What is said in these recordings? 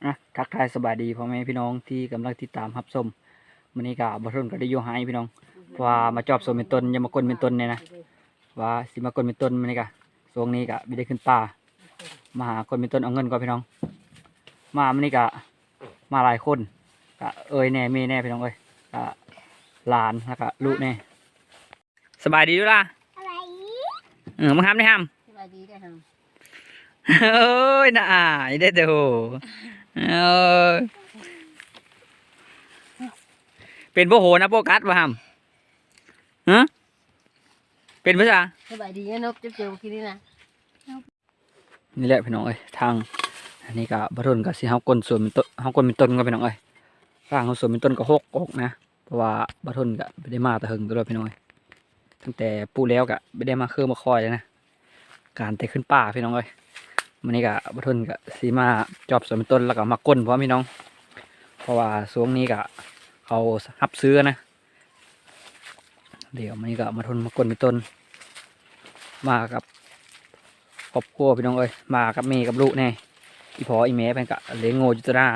ນະ ທັກທາຍສະບາຍດີພໍ່ແມ່ພີ່ນ້ອງທີ່ກຳລັງຕິດຕາມຮັບຊົມ. ມື້ນີ້ກະບໍ່ທົນກໍໄດ້ຢູ່ໄຮ່ພີ່ນ້ອງ ເພາະວ່າມາຈອບສວນເປັນຕົ້ນ ຢາກມາກົ້ນເປັນຕົ້ນແດ່ນະ ວ່າຊິມາກົ້ນເປັນຕົ້ນ. ມື້ນີ້ກະ ຊ່ວງນີ້ກະບໍ່ໄດ້ຂຶ້ນປ່າ ມາຫາກົ້ນເປັນຕົ້ນເອົາເງິນກ່ອນພີ່ນ້ອງ. ມາມື້ນີ້ກະມາຫຼາຍຄົນ ກະເອື້ອຍແດ່ແມ່ແດ່ພີ່ນ້ອງເອີຍ ກະຫຼານ ແລ້ວກະລູກແດ່. ສະບາຍດີດູລາ ສະບາຍດີ. ເອີ ມາຫາມໄດ້ຫາມ ສະບາຍດີໄດ້ຫາມ. ໂອ້ຍ ໜ້າອາຍເດ້ໂຕ. ເອີ ເປັນບໍ່ໂຫນະໂຟກັສບໍ່ຫາມ? ຮະ ເປັນບໍ່ຊະ? ສະບາຍດີນະນົກ ເຈັບເຈີບໍ່ຄິດນີ້ນະ. ນີ້ແຫຼະພີ່ນ້ອງເອີຍ ທາງອັນນີ້ກະບໍ່ທົນກະຊິເຮົາກົ້ນສວນເປັນຕົ້ນ ເຮົາກົ້ນເປັນຕົ້ນກ່ອນພີ່ນ້ອງເອີຍ. ທາງເຮົາສວນເປັນຕົ້ນກະຮົກອອກນະ ເພາະວ່າບໍ່ທົນກະບໍ່ໄດ້ມາແຕ່ເຫິງແລ້ວພີ່ນ້ອງເອີຍ. ຕັ້ງແຕ່ປູກແລ້ວກະບໍ່ໄດ້ມາຄືມາຄອຍເລີຍນະ ການແຕ່ຂຶ້ນປ່າພີ່ນ້ອງເອີຍ. ມື້ນີ້ກະບໍ່ທົນກະຊິມາຈອບສວນເປັນຕົ້ນ ແລ້ວກະມາກົ້ນພ້ອມພີ່ນ້ອງ ເພາະວ່າຊ່ວງນີ້ກະເຂົາຮັບຊື້ນະ. ດຽວມື້ນີ້ກະມາທົນມາກົ້ນເປັນຕົ້ນ ມາກັບຄອບຄົວພີ່ນ້ອງເອີຍ ມາກັບແມ່ກັບລູກແດ່. ອີ່ພໍ່ອີ່ແມ່ເພິ່ນກະລ້ຽງງົວຢູ່ຕະໜ້າ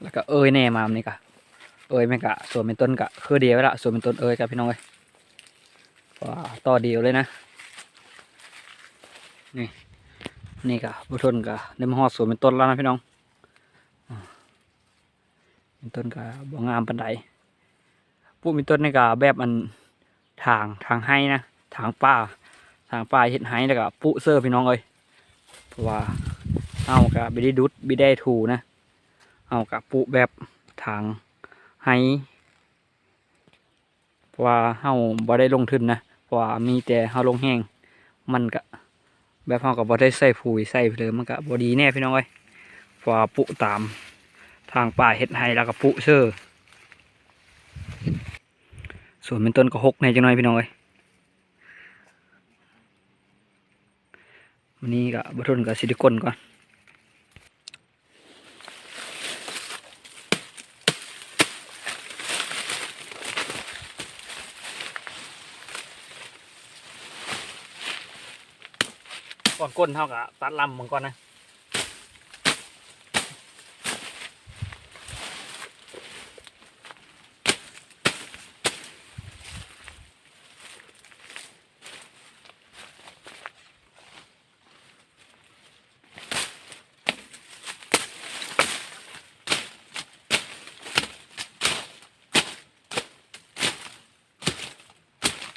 ແລ້ວກະເອື້ອຍແດ່ມາມື້ນີ້ກະ ເອື້ອຍແມ່ນກະສວນເປັນຕົ້ນກະຄືດຽວລະ ສວນເປັນຕົ້ນເອື້ອຍກະພີ່ນ້ອງເອີຍ ເພາະວ່າຕໍ່ດຽວເລີຍນະ. ນີ້ ນີ້ກະບໍ່ທົນກະໄດ້ມາຮອດສວນເປັນຕົ້ນແລ້ວນະພີ່ນ້ອງ. ເປັນຕົ້ນກະບໍ່ງາມປານໃດ. ປູກເປັນຕົ້ນນີ້ກະແບບອັນ ຖາງ ຖາງໄຮ່ນະ ຖາງປ່າ ຖາງປ່າເຮັດໄຮ່ ແລ້ວກະປູກເສີພີ່ນ້ອງເອີຍ. ເພາະວ່າເຮົາກະບໍ່ໄດ້ດຸດບໍ່ໄດ້ຖູນະ ເຮົາກະປູກແບບຖາງໄຮ່ ເພາະວ່າເຮົາບໍ່ໄດ້ລົງທຶນນະ ເພາະວ່າມີແຕ່ເຮົາລົງແຮງ ມັນກະ ແບບເຮົາກໍບໍ່ໄດ້ໃສ່ປຸ໋ຍໃສ່ເລີຍ ມັນກໍບໍ່ດີແດ່ພີ່ນ້ອງເອີຍ. ເພາະວ່າປູກຕາມທາງປ່າເຮັດໄຮ່ ແລ້ວກໍປູກເສີ ສວນເປັນຕົ້ນກໍຮົກແດ່ຈັກໜ້ອຍພີ່ນ້ອງເອີຍ. ມື້ນີ້ກໍບໍ່ທົນກໍຊິໄດ້ກົ້ນກ່ອນ. ກ່ອນກົ້ນເຮົາກໍຕັດລຳມັນກ່ອນນະ.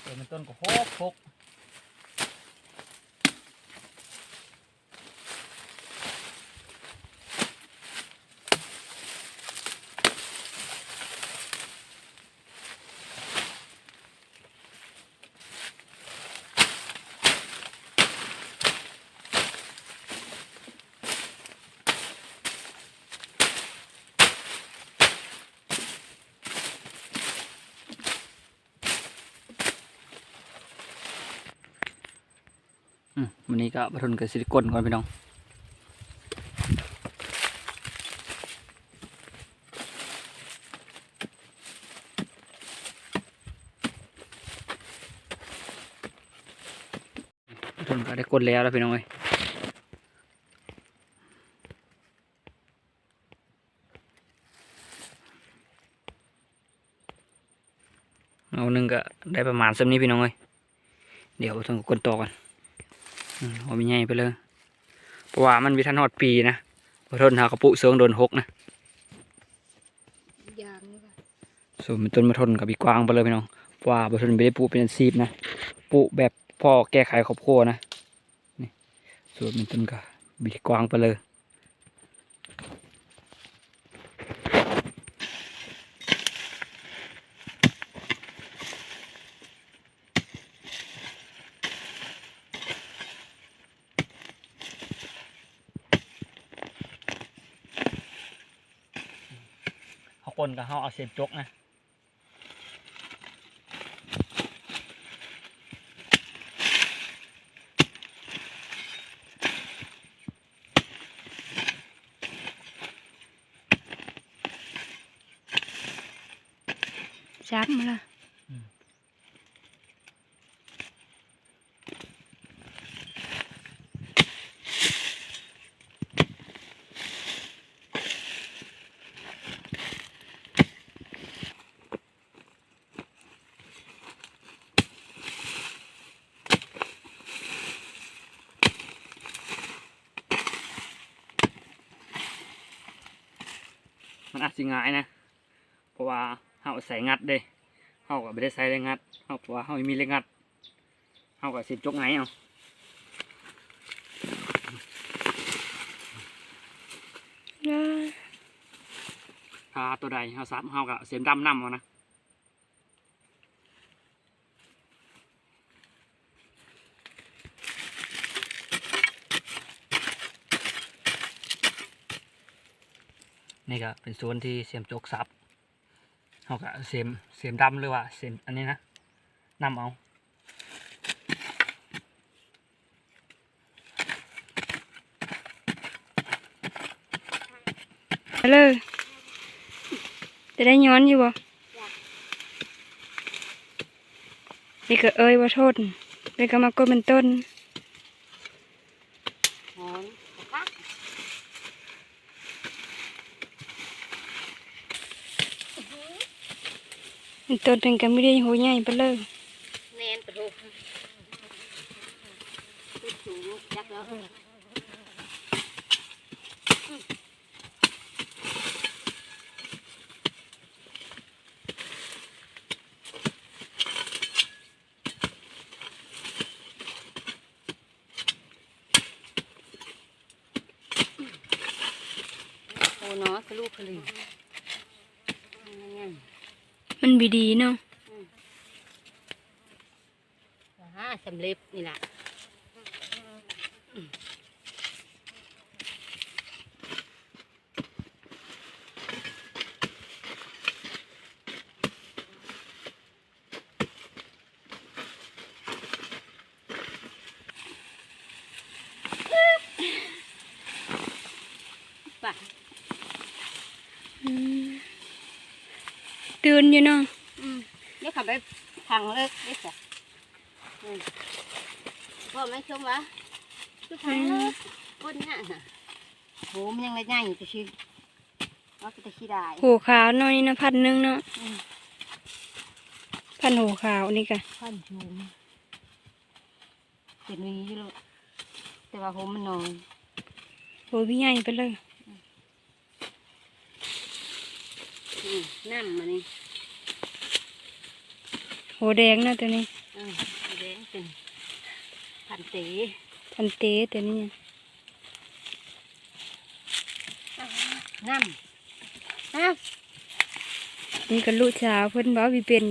ເອີ ມັນຕົ້ນກໍໂຄກໆ. ອືມ ມື້ນີ້ກໍບໍ່ທົນກໍຊິໄດ້ກົ້ນກ່ອນພີ່ນ້ອງ. ບໍ່ທົນກໍໄດ້ກົ້ນແລ້ວລະພີ່ນ້ອງເອີຍ. ເອົາໜຶ່ງກໍໄດ້ປະມານສ່ຳນີ້ພີ່ນ້ອງເອີຍ. ດຽວບໍ່ທົນກໍກົ້ນຕໍ່ກ່ອນ ອືມ ເອົາໃຫຍ່ໄປເລີຍ ເພາະວ່າມັນບໍ່ທັນຮອດປີນະ. ບໍ່ທົນຫາກະປຸຊ່ວງໂດນຫົກນະ. ຢ່າງນີ້ວ່າ ສ່ວນເປັນຕົ້ນບໍ່ທົນກໍໄປກວ້າງໄປເລີຍພີ່ນ້ອງ ເພາະວ່າບໍ່ທົນບໍ່ໄດ້ປູກເປັນອາຊີບນະ ປູກແບບພໍແກ້ໄຂຄອບຄົວນະ. ນີ້ ສ່ວນເປັນຕົ້ນກໍໄປກວ້າງໄປເລີຍ. ເຮົາກົ້ນກໍເຮົາເອົາເສມຈົກນະ. ຈັບມາລະ ອືມ. ມັນອາດຊິງ່າຍນະ ເພາະວ່າເຮົາໃສ່ງັດເດ້ ເຮົາກໍບໍ່ໄດ້ໃສ່ເຫຼັກງັດ ເຮົາ ເພາະວ່າເຮົາມີເຫຼັກງັດ ເຮົາກໍເສຍມຈົກຫງາຍເອົາ. ຖ້າຕົວໃດເຮົາສັບ ເຮົາກໍເສຍມດຳນຳເອົານະ. ນີ້ກໍເປັນສ່ວນທີ່ເສຍມຈົກສັບ ເຮົາກໍເສມ ເສມດຳ ຫຼືວ່າເສມອັນນີ້ນະ ນຳເອົາ. ເລີ ຈະໄດ້ຍ້ອນຢູ່ບໍ່? ນີ້ກໍເອີຍບໍ່ທົນ ເລີຍກໍມາກົດມັນຕົ້ນ. ຕົ້ນເພິ່ນກໍມີໄດ້ຫົວໃຫຍ່ປານເລີຍ ແມ່ນປະໂທ ຕົ້ນສູງຈັກແລ້ວ. ໂອ້ເນາະ ທະລຸທະເລ ມັນບໍ່ດີເນາະ ອືມ ອ່າ ສຳເລັດນີ້ລະ. ໄປ ອືມ ຕື່ນຢູ່ເນາະ ອືມ ດຽວເຂົາໄປຝັງເລິກເດ້ຊະ ອືມ ພໍ່ແມ່ຊົມວ່າ ຄືຝັງເລິກ ອືມ ກົ້ນຍາກນະ. ໂຫ ມັນຍັງໄດ້ໃຫຍ່ຢູ່ຕິ ວ່າເປັນຕາຂີ້ດາຍ ໂຫຂາວເນາະ ນີ້ນະ ພັນໜຶ່ງເນາະ ອືມ ພັນໂຫຂາວນີ້ກະ ພັນສູງ ເປັນຫວີຢູ່ໂລດ ແຕ່ວ່າໂຮມມັນນ້ອຍ ໂຫ ຫວີໃຫຍ່ໄປເລີຍ ອືມ ນີ້ ນ້ຳອັນນີ້ ໂຫແດງເນາະໂຕນີ້ ເອີ ໂຫແດງເປັນພັນເຕ ພັນເຕໂຕນີ້ ນ້ຳ ນ້ຳ ນີ້ກໍລູກສາວເພິ່ນເວົ້າບໍ່ເປັນ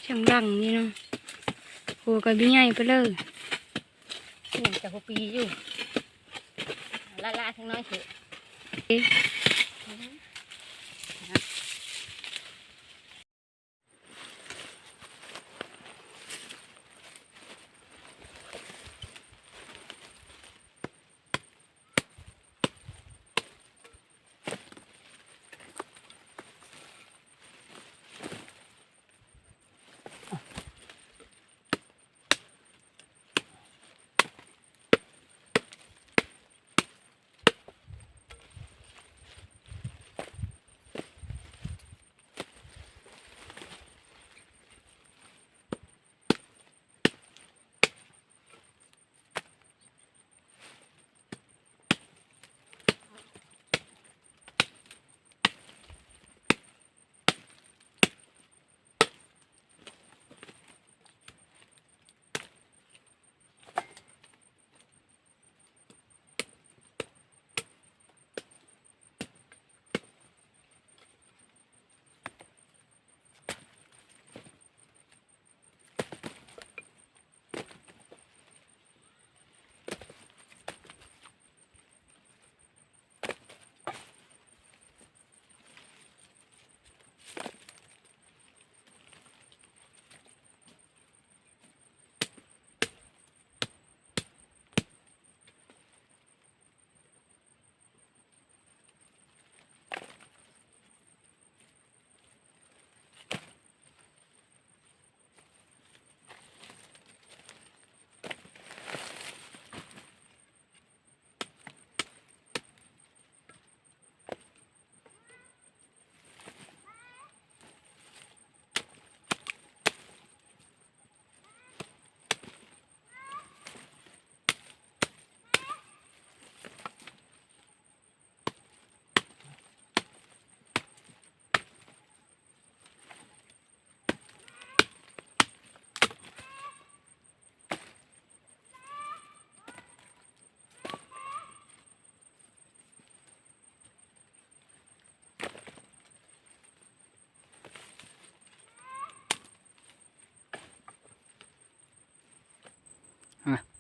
ຊ່າງຫຼັງນີ້ເນາະ ໂຫ ກໍມີໃຫຍ່ໄປເລີຍ ຍັງຈະຫົວປີຢູ່ ລະໆ ຈັກໜ້ອຍຊິ ເອ.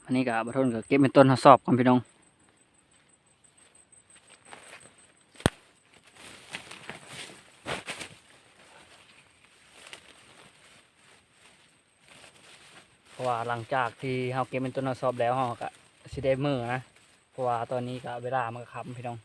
ອັນນີ້ກໍບໍ່ທົນ ກໍເກັບເປັນຕົ້ນເຮົາສອບກ່ອນພີ່ນ້ອງ. ເພາະວ່າຫຼັງຈາກທີ່ເຮົາເກັບເປັນຕົ້ນເຮົາສອບແລ້ວ ເຮົາກໍຊິໄດ້ເມືອນະ ເພາະວ່າຕອນນີ້ກໍເວລາມັນກໍຄ່ຳພີ່ນ້ອງ.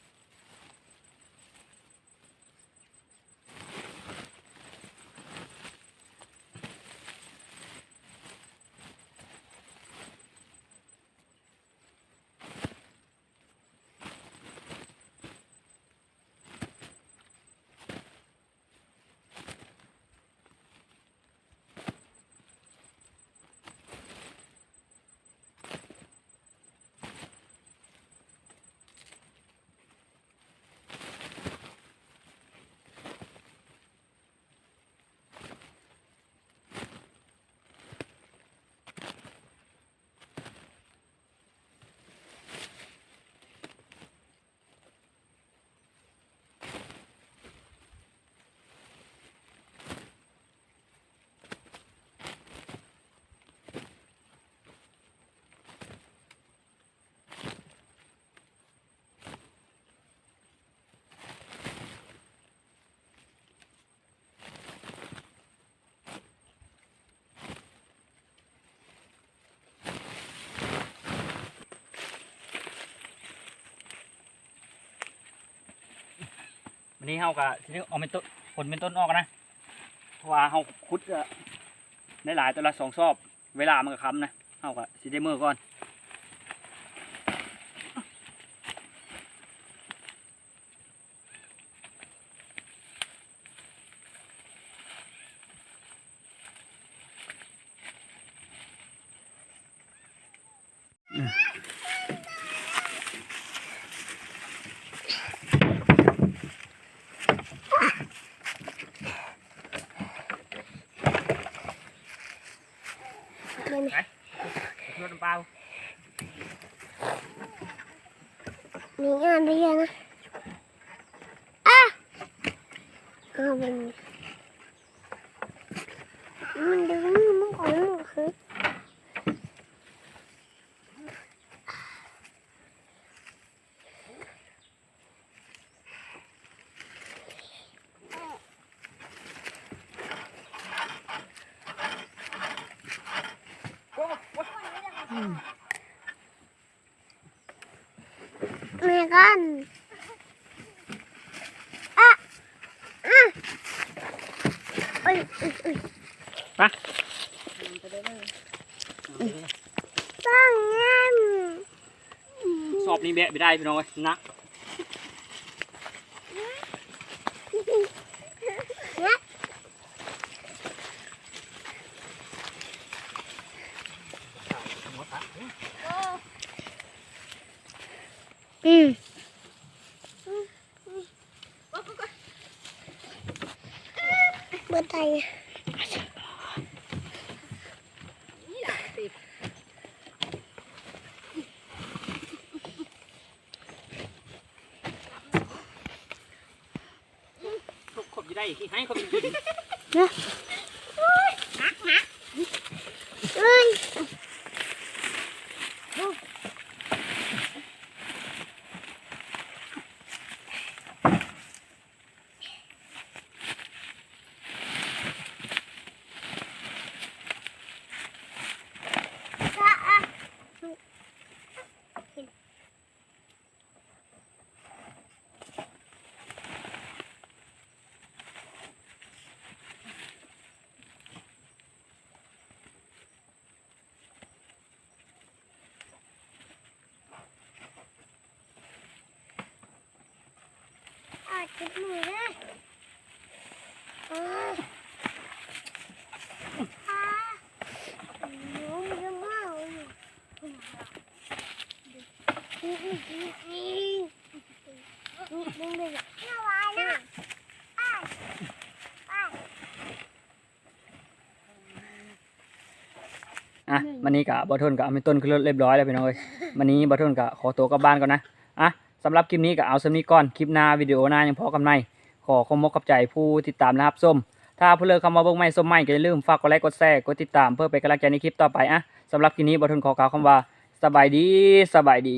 ມື້ນີ້ເຮົາກໍຊິໄດ້ເອົາເປັນຕົ້ນ ຜົນເປັນຕົ້ນອອກນະ ເພາະວ່າເຮົາຂຸດກໍໄດ້ຫຼາຍ ແຕ່ລະສອງສອບ ເວລາມັນກໍຄ່ຳນະ ເຮົາກໍຊິໄດ້ເມືອກ່ອນ. ໄປ ລົດນ້ຳເປົ່າ ມີງານໄປເຍອະນະ. ອາ ເອົາເບິ່ງ ມັນດຶງມືມັນອອກ ມັນກໍຄື ອືມ ແມ່ກັນ ອະ ອະ ໂອ້ຍ ໂອ້ຍ ໂອ້ຍ ໄປ ຕ້ອງງາມ. ສອບນີ້ແບກບໍ່ໄດ້ພີ່ນ້ອງເອີຍ ໜັກ. ອືມ ບໍ່ໄດ້. ຄົບຢູ່ໄດ້ ຂີ້ໄຫ້ຄົບຢູ່ ນະ ເອີຍ. ອາດເຈັບມືເດີ. ອາ ອາ ອ່ະ ມື້ນີ້ກະບ່າວທົນກະເອົາແມ່ຕົ້ນຂຶ້ນລົດຮຽບຮ້ອຍແລ້ວພີ່ນ້ອງເອີຍ. ມື້ນີ້ບ່າວທົນກະຂໍຕົວກັບບ້ານກ່ອນນະ. ອ່ະ ສຳລັບຄລິບນີ້ກະເອົາສ່ຳນີ້ກ່ອນ. ຄລິບໜ້າ ວິດີໂອໜ້າ ຍັງພໍ້ກັນໃໝ່. ຂໍຂອບອົກຂອບໃຈຜູ້ຕິດຕາມ ແລະ ຮັບຊົມ. ຖ້າຜູ້ເລີກເຂົ້າມາເບິ່ງໃໝ່ ຊົມໃໝ່ ກໍຢ່າລືມຝາກກົດໄລ ກົດແຊ ກົດຕິດຕາມ ເພື່ອເປັນກຳລັງໃຈໃນຄລິບຕໍ່ໄປ. ອ່ະ ສຳລັບຄລິບນີ້ ບ່າວທົນຂໍກ່າວຄຳວ່າ ສະບາຍດີ ສະບາຍດີ.